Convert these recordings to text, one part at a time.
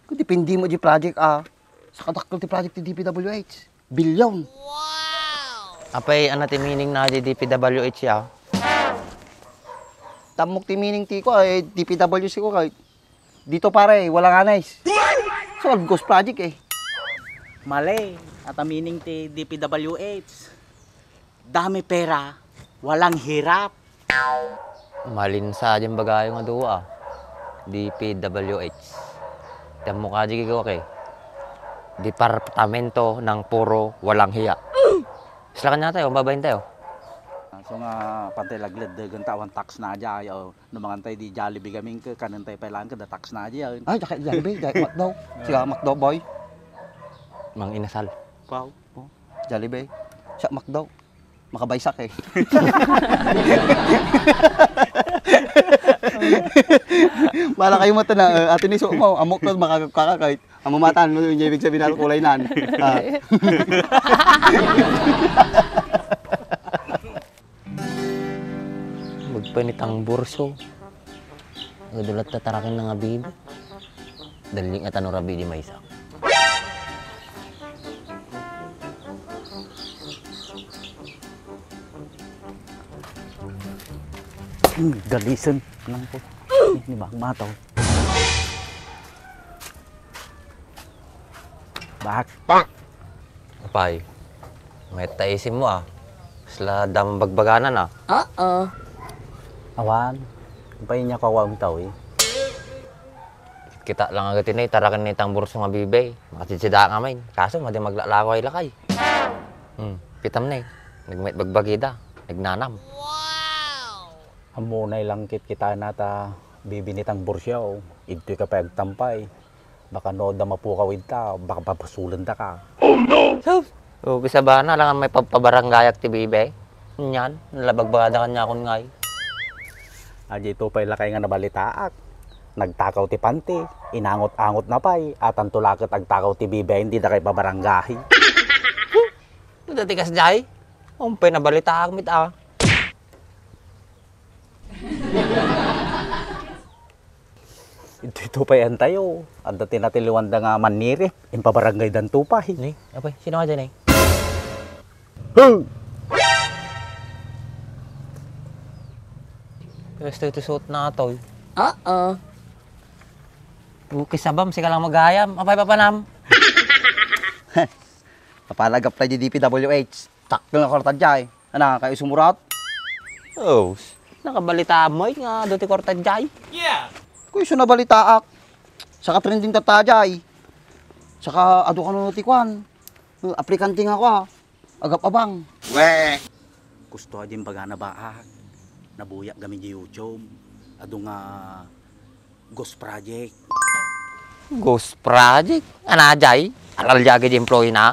Kung dipindi mo di project sa kadakkel ti project ti DPWH. Bilyon. Apay, ano ti meaning na di DPWH ya? Tamok ti meaning ti ko DPWC ko kahit dito pare, walang anais. Solve ghost project eh. Mali. At ang meaning ti DPWH. Dami pera, walang hirap. Malin sa dyan bagay nga duwa. DPWH. Tiyan mo ka di ko okay. Departamento ng puro walang hiya. Silakan na tayo, babayin tayo. So nga pantay lagled dagan tawan tax na aja yo numangantay di Jollibee gaming ke kanantay pailan ke da tax na aja. Ay, jaka Jollibee, jaka McDo. Siya McDo boy. Mang inasal. Wow. Jollibee. Siya McDo. Makabaysak eh. Bala kayo mata na atin ni mo amok na makakakait. Ang mamatan mo yung ibig sabihin natin kulay nan. Magpanitang burso. Nadulat na tarakin ng abib. Daling at ano rabi di maysa. Galisan lang po. Ni mataw. Bak. Apay, may taisim mo Sila damang bagbaganan Awan. Pay niya kawang taw eh. Kita lang agad tinay, tarakin ni tang burso nga bibay. Makasitsida nga main. Kaso, madi maglalakay lakay. Pitam na Nagmait bagbagida. Nagnanam. Amunay lang kita nata bibinitang bursyaw. Ito ka pagtampay. Baka no da mapukawid ta, baka papasulan ta ka. So, bisa ba na lang may pagpabaranggayak ti bibay? Yan, nalabagbagada kanya akong ngay. Aji ito pa'y lakay nga nabalitaak. Nagtakaw ti panti, inangot-angot na pa'y, at ang tulakot agtakaw ti bibay, hindi na kay pabaranggahi. Dati kas jay, umpay na balita akmit Ito pa'y antayo. At dati natiliwan da nga manirip, impabarangay dan tupay. Ni, apay, sino ka dyan Gusto ito suot na ito. Bukis sabam, sika lang maghayam. Apay papanam. Papalag apply di DPWH. Takkel na korta jay. Ano, kayo sumurat? Oh, nakabalita mo nga dati korta jay. Kuy so nabalitaak. Saka trending tata jay. Saka ado ka no tikwan. Aplikante nga ako Agap abang. Gusto din baga na baak. Nabuyak kami di YouTube. Ado nga Ghost Project. Ghost Project? Ano jay? Alal jagay di employee na?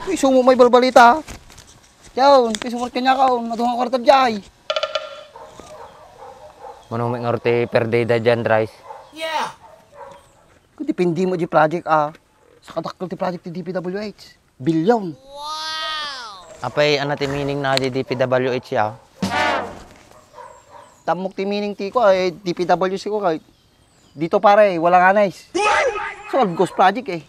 Kuy so mo may balbalita. Yaw, kuy sumurot kanya ka. Ado nga korta jay. Manong may ngorte per day da dyan, Rice? Kung dipindi mo di project sa kadakkel ti project ti DPWH. Bilyon. Apay, ano ti meaning na di DPWH ya? Tamok ti meaning ti ko DPWC ko kahit dito pare, walang anais. Solve ghost project eh.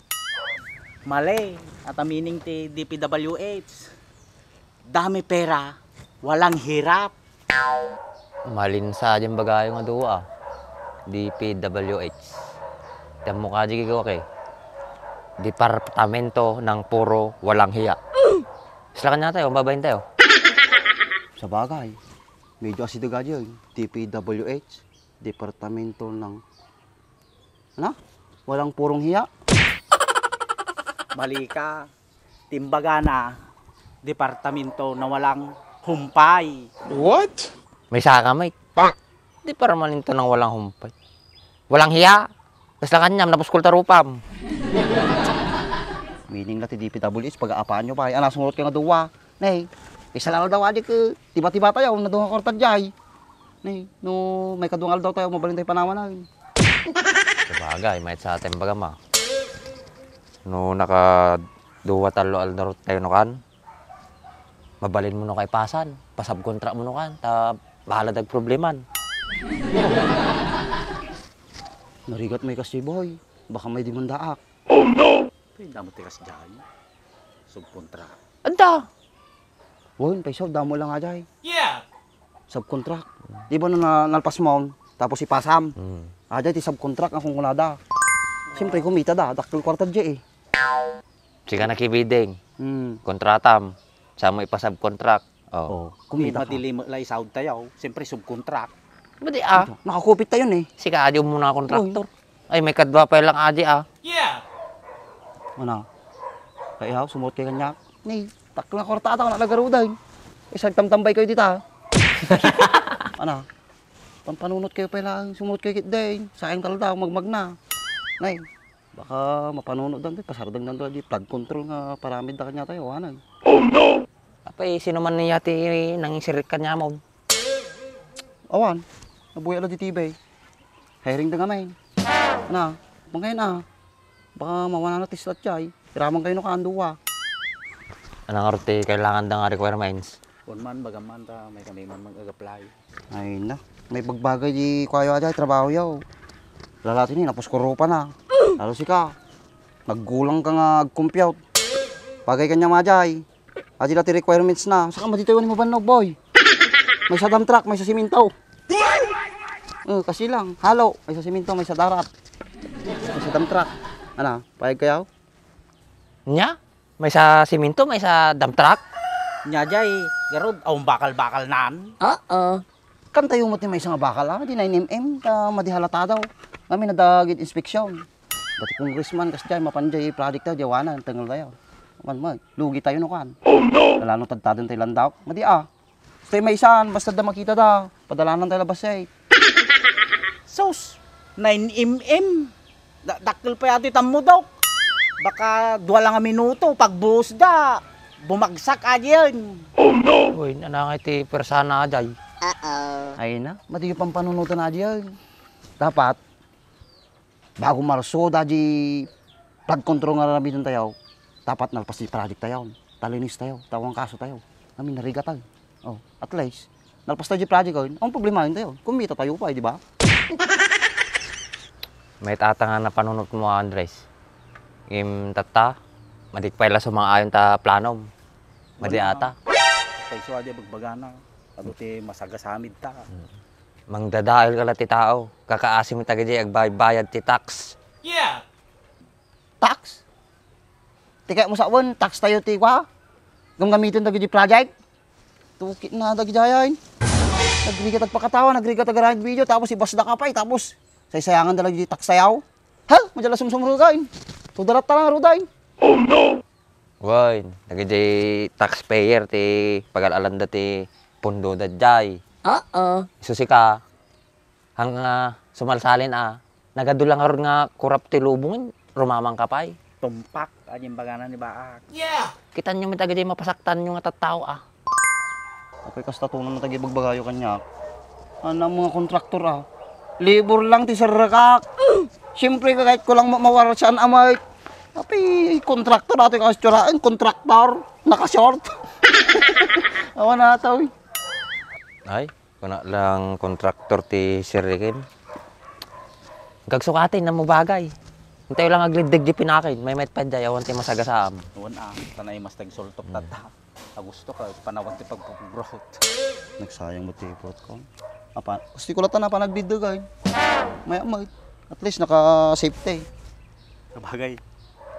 Mali. At ang meaning ti DPWH. Dami pera, walang hirap. Malin sa dyan bagay nga duwa. DPWH. Tiyan mo ka di ko okay. Departamento ng puro walang hiya. Silakan na tayo, babayin tayo. Sa bagay, medyo asido ka dyan. DPWH, Departamento ng... Ano? Walang purong hiya? Mali ka. Timbaga na, departamento na walang humpay. May saka, Mike. Di para malinto ng walang humpay. Walang hiya. Basta kanyam, napos kultarupam. Meaning na ti DPWH, pag-aapaan nyo pa. Ana, sumurot ka nga duwa. Nay, isa lang daw adik tiba-tiba tayo, nadunga kortan jay. Nay, no, may kadungal daw tayo, mabalin tayo panawan na. Sabagay, may sa atin baga ma. No, naka-duwa talo aldarot tayo no kan. Mabalin mo no kay pasan. Pasabkontra mo no kan. Ta, bahala dag probleman. Narigat may kasi boy. Baka may dimandaak. Pwede mo tikas dyan. Subkontra. Anda! Woy, paisaw, damo lang nga dyan. Yeah! Subcontract. Di ba nalpas mo, tapos ipasam. Dyan, ti subcontract ang kung kunada. Siyempre, kumita da. Dakil kwarta dyan eh. Sika nakibiding. Kontratam. Sa mo ipasubcontract. Oh. Kumita ka. Madili mo lang isaw tayo. Siyempre, subkontract. Badi Nakakupit tayo eh. Sika adyo mo na kontraktor. Ay, may kadwa pa lang adi Ano? Kaya sumot kay kanya. Ni, takla kwarta ata ko nalagarudan. Isang tamtambay kayo dito ha. Ano? Pampanunot kayo pala. Sumot kayo kitday. Sayang talda, magmag na. Nay, baka mapanunot dan. Pasardang dan di flood control nga paramid na kanya tayo. Anay. Apay, sino man niya ti nangisirip kanya mo? Awan. Nabuhay ala di tibay. Hiring da gamay. Ano? Bangay na. Baka mawana na tislat jay. Iramang kayo no kaanduwa. Anong arti kailangan da nga requirements? Kung man, bagaman ta, may kami man mag-apply. Ay na. May bagbagay di kwayo ajay. Trabaho yaw. Lalati ni, napuskuro pa na. Lalo si ka. Naggulang ka nga agkumpyaw. Bagay kanya majay. Adi dati requirements na. Saka matito yun mo ba boy? May sa dump truck, may sa siminto. Kasi lang, halo. May sa siminto, may sa darat. May sa dump truck. Ano, payag kayaw? Nya? May sa siminto, may sa dump truck? Nya jay, garod, awang bakal-bakal naan. Kan tayo mo may isang bakal di 9mm, madihalata daw. Kami nadagit inspeksyon. Dati congressman kasi dyan, mapanjay project daw, jawanan, tangal tayo. Lugi tayo no kan. Lalo tagtadon tayo landaw. Madi Stay may isan, basta da makita da. Padalanan tayo labas eh. Sus, 9mm. Dakil pa yati tam mo daw. Baka 2 lang nga minuto, pagbuhos da, bumagsak adyan. Uy, nanangay ti persana ajay. Ay na, madi yung pampanunutan na dyan. Dapat, bago Marso, di flood control nga rarabitan tayo, dapat nalpas di project tayo. Talinis tayo, tawang kaso tayo. Kami narigatan. At least, nalpas tayo di project ko, ang problema yun tayo. Kumita tayo pa, di ba? May tatanga na panunot mo, Andres. Im tata, madikpay la sa mga ayon ta planom. Madi ata. Paiso adya bagbagana. Ano ti masagasamid ta. Mangdadahil ka la ti tao. Kakaasim mo tagadi agbayad ti tax. Tax? Tika mo sa awan, tax tayo ti kwa. Gamitin tayo di project. Tukit na tayo jayan. Nagrigat agpakatawa, nagrigat agarahin video, tapos ibas na kapay, tapos saysayangan talaga di tax sayaw. Ha? Madala sumsumrugain. Tudarat ta lang rudain. Woy, nagdi taxpayer ti pagal-alanda ti pundo dadjay. Susika. Hang sumalsalin nagadulang aron nga kurap ti lubungin, rumamang kapay. Tumpak adyan bagana ni Baak. Kitan nyo mitagadi mapasaktan nyo nga tattao Okay, kas tatunan na tagi bagbagayo kanya. Ano mga kontraktor Libur lang ti sarrakak. Siyempre kahit ko lang mawara siyang amay. Tapi kontraktor natin kasturaan, kontraktor, naka-short. Awan na ito Ay, kuna lang kontraktor ti Sirikin. Gagsukatin na mo bagay. Hintay lang aglidig di pinakin. May pa dyan, awan ti masagasaam. Noon tanay mas tagsultok tata. Gusto ka, panawan ti pagpugrowth. Nagsayang mo tipot ko. Gusto ko lang na panagbidugan. May at least naka-safety. Kabagay,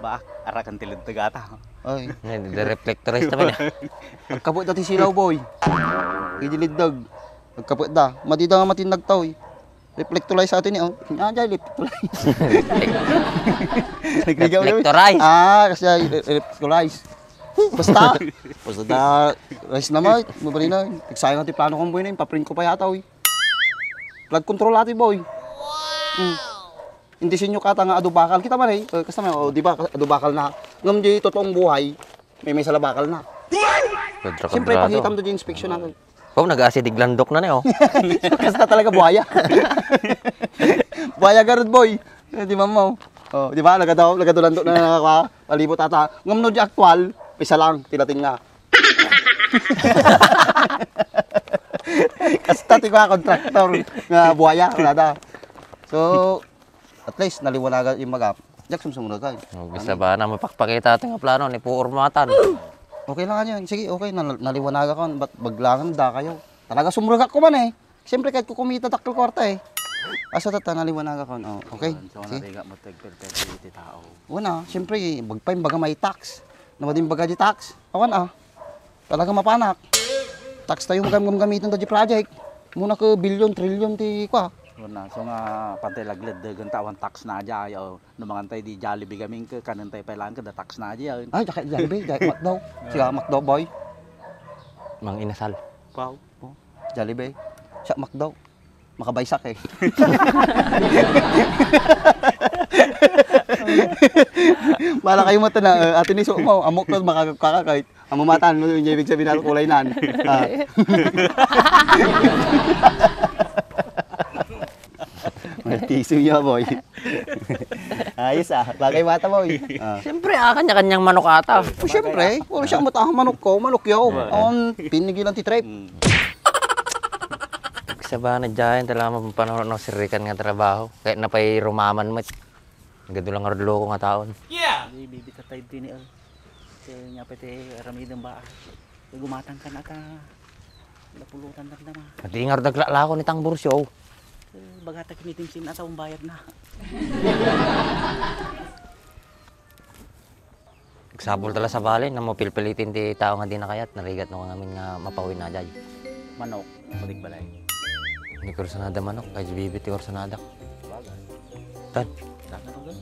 Baak, arakan tilid tagata. Ay, Reflectorize naman nagkapot dati silaw boy. Kidiliddag. Nagkapot da. Matida nga matinag tao Reflectorize sa atin dyan, reflectorize. Reflectorize? Kasi reflectorize. Basta rice naman, mabali na. Nagsayang natin plano kong boy na yun, paprint ko pa yata Flood control natin boy. Hindi sinyo kata nga adubakal. Kita man kasi di ba adubakal na. Ngam di totoong buhay, may salabakal na. Siyempre, pakita mo doon yung inspection natin. Nag-acidig landok na niyo. Kasi talaga buhaya. Buhaya garod boy. Di ba mo? Di ba? Nagadulandok na palibot ata. Ngam no di aktual, pisa lang, tilating na. Kasi tati ko kontraktor nga buhaya. Wala da. So, At least, naliwanagan yung magap. Jack, sumunod tayo. Bisa ba na mapakpakita ating plano ni puurmatan? Okay lang yan. Sige, okay. Naliwanagan ko. Ba't baglangan da kayo? Talaga sumuragak ko man eh. Siyempre, kahit ko kumita dakil kwarta eh. Asa tata, naliwanagan ko. Oh, okay. So, Sige. nariga mo tagpil-pil tao. Una, siyempre, bagpay baga may tax. Namading baga di tax. Awan talaga mapanak. Tax tayo gamitin to di project. Muna ko bilyon, trilyon ti kwa. Una, so nga pantay lagled dagan tawan tax na aja yo numangantay di Jollibee gaming ka kanantay pa lang ka da tax na aja. Ay, jaka Jollibee, jaka McDo. Siya McDo boy. Mang inasal. Wow. Jollibee. Siya McDo. Makabaysak eh. Para kayo mata na atin ni mo, amok na makakakait. Ang mamatan mo yung ibig sabihin natin kulay nan. Tiso niya boy. Ayos bagay mata boy. Siyempre, kanya-kanyang manok ata. Siyempre, wala siyang matahang manok ko, manok yaw. On, pinigilan ti trip. Sa ba na dyan, talaga mapanahon ng sirikan nga trabaho. Kahit napay rumaman mo. Gado lang arlo ko nga taon. Di bibi ka tayo din eh. Kaya nga pati ramidang ba. Gumatang ka na ka. Napulutan na naman. At ingar naglala ko ni Tang Bursyo. Bagata kinitim sin ata bayad na. Nagsabol tala sa bali na mapilpilitin ti tao nga di nakayat. Narigat no ngamin nga mapawin na dyan. Manok, patig balay. Hindi ko sa nada manok. Kaya bibit ko sa nada. Tan. Sana ro gan.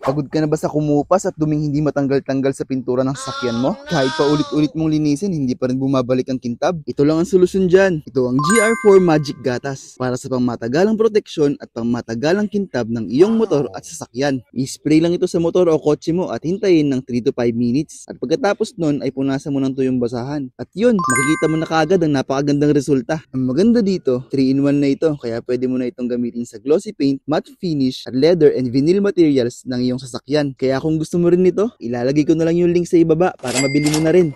Pagod ka na ba sa kumupas at duming hindi matanggal-tanggal sa pintura ng sasakyan mo? Kahit pa ulit-ulit mong linisin, hindi pa rin bumabalik ang kintab? Ito lang ang solusyon dyan. Ito ang GR4 Magic Gatas para sa pangmatagalang proteksyon at pangmatagalang kintab ng iyong motor at sasakyan. I-spray lang ito sa motor o kotse mo at hintayin ng 3 to 5 minutes. At pagkatapos nun ay punasan mo ng tuyong basahan. At yun, makikita mo na kaagad ang napakagandang resulta. Ang maganda dito, 3-in-1 na ito kaya pwede mo na itong gamitin sa glossy paint, matte finish, at leather and vinyl materials ng iyong sasakyan. Kaya kung gusto mo rin nito, ilalagay ko na lang yung link sa ibaba para mabili mo na rin.